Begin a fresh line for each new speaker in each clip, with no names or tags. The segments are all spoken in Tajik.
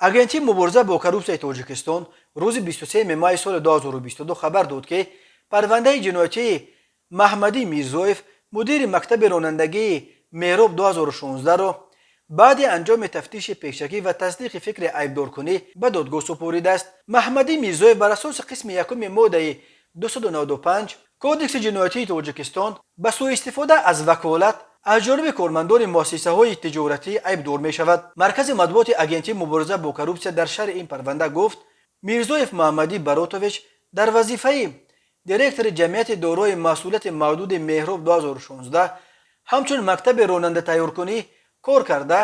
Агентии мубориза бо коррупсияи Тоҷикистон рӯзи 23 майи соли 2022 хабар дод, ки парвандаи ҷиноятии Маҳмадӣ Мирзоев, мудири мактаби ронандагии Меҳроб 2016-ро баъди анҷоми тафтиши пешакӣ ва тасдиқи фикри айбдоркунӣ ба додгоҳ супоридааст. Маҳмадӣ Мирзоев бар асоси қисми якуми моддаи 295 Кодекси ҷиноятии Тоҷикистон ба сӯистифода аз ваколат аз ҷониби кормандони муассисаҳои тиҷоратӣ айбдор мешавад. Маркази матбуоти Агентии мубориза бо коррупсия дар шарҳи ин парванда гуфт: Мирзоев Маҳмадӣ Баротович дар вазифаи директори ҷамъияти дорои масъулияти маҳдуди Меҳроб 2016 ҳамчун мактаби ронандатайёркунӣ кор карда,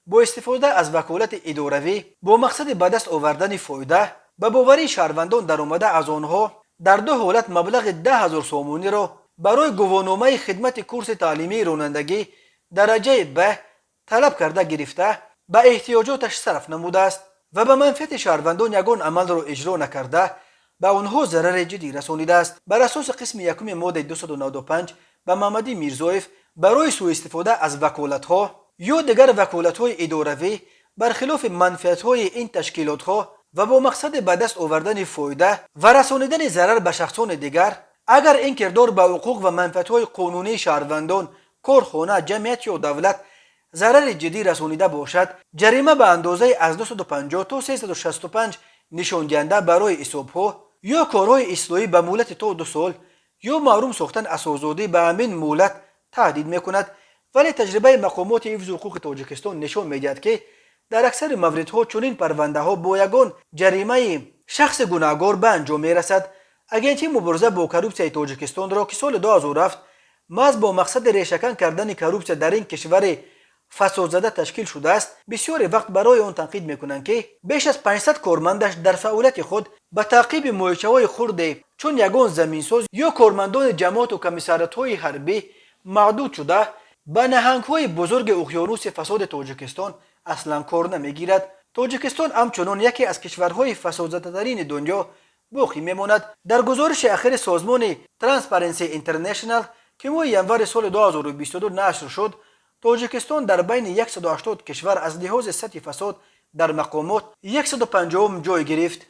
бо истифода аз ваколати идоравӣ бо мақсади ба даст овардани фоида ба боварии шаҳрвандон даромада, аз онҳо дар ду ҳолат маблағи 10 000 сомониро барои гувоҳномаи хидмати курси таълимии ронандагӣ дараҷаи Б талаб карда гирифта, ба эҳтиёҷоташ сарф намудааст ва ба манфиати шаҳрвандон ягон амалро иҷро накарда, ба онҳо зарари ҷиддӣ расонидааст. Бар асоси қисми якуми моддаи 295 ба Маҳмадӣ Мирзоев барои сӯистифода аз ваколатҳо ё дигар ваколатҳои идоравӣ бар хилофи манфиатҳои ин ташкилотҳо ва бо мақсади ба даст овардани фоида ва расонидани зарар ба шахсони дигар, агар ин кирдор ба ҳуқуқ ва манфиатҳои қонунии шаҳрвандон, корхона, ҷамъият ё давлат зарари ҷиддӣ расонида бошад, ҷарима ба андозаи аз 250 то 365 нишондиҳанда барои ҳисобҳо ё корҳои ислоҳӣ ба муҳлати то 2 сол ё маҳрум сохтан аз озодӣ ба ҳамин муҳлат таҳдид мекунад. Вале таҷрибаи мақомоти ҳифзи ҳуқуқи Тоҷикистон нишон медиҳад, ки дар аксари мавридҳо чунин парвандаҳо бо ягон ҷаримаи шахси гунаҳгор ба анҷом мерасад. Агентии мубориза бо коррупсияи Тоҷикистонро, ки соли 2007 маҳз бо мақсади решакан кардани коррупсия дар ин кишвари фасодзада ташкил шудааст, бисёре вақт барои он танқид мекунанд, ки беш аз 500 кормандаш дар фаъолияти худ ба таъқиби моҳичаҳои хурде, чун ягон заминсоз ё кормандони ҷамоату комиссариатҳои ҳарбӣ маҳдуд шуда, ба наҳангҳои бузурги уқёнуси фасоди Тоҷикистон аслан кор намегирад. Тоҷикистон ҳамчунон яке аз кишварҳои фасодзадатарини дунё боқӣ мемонад. Дар гузориши ахири созмони Transparency International, ки моҳи январи соли 2022 нашр шуд, Тоҷикистон дар байни 180 кишвар аз лиҳози сатҳи фасод дар мақомот 150-ум ҷой гирифт.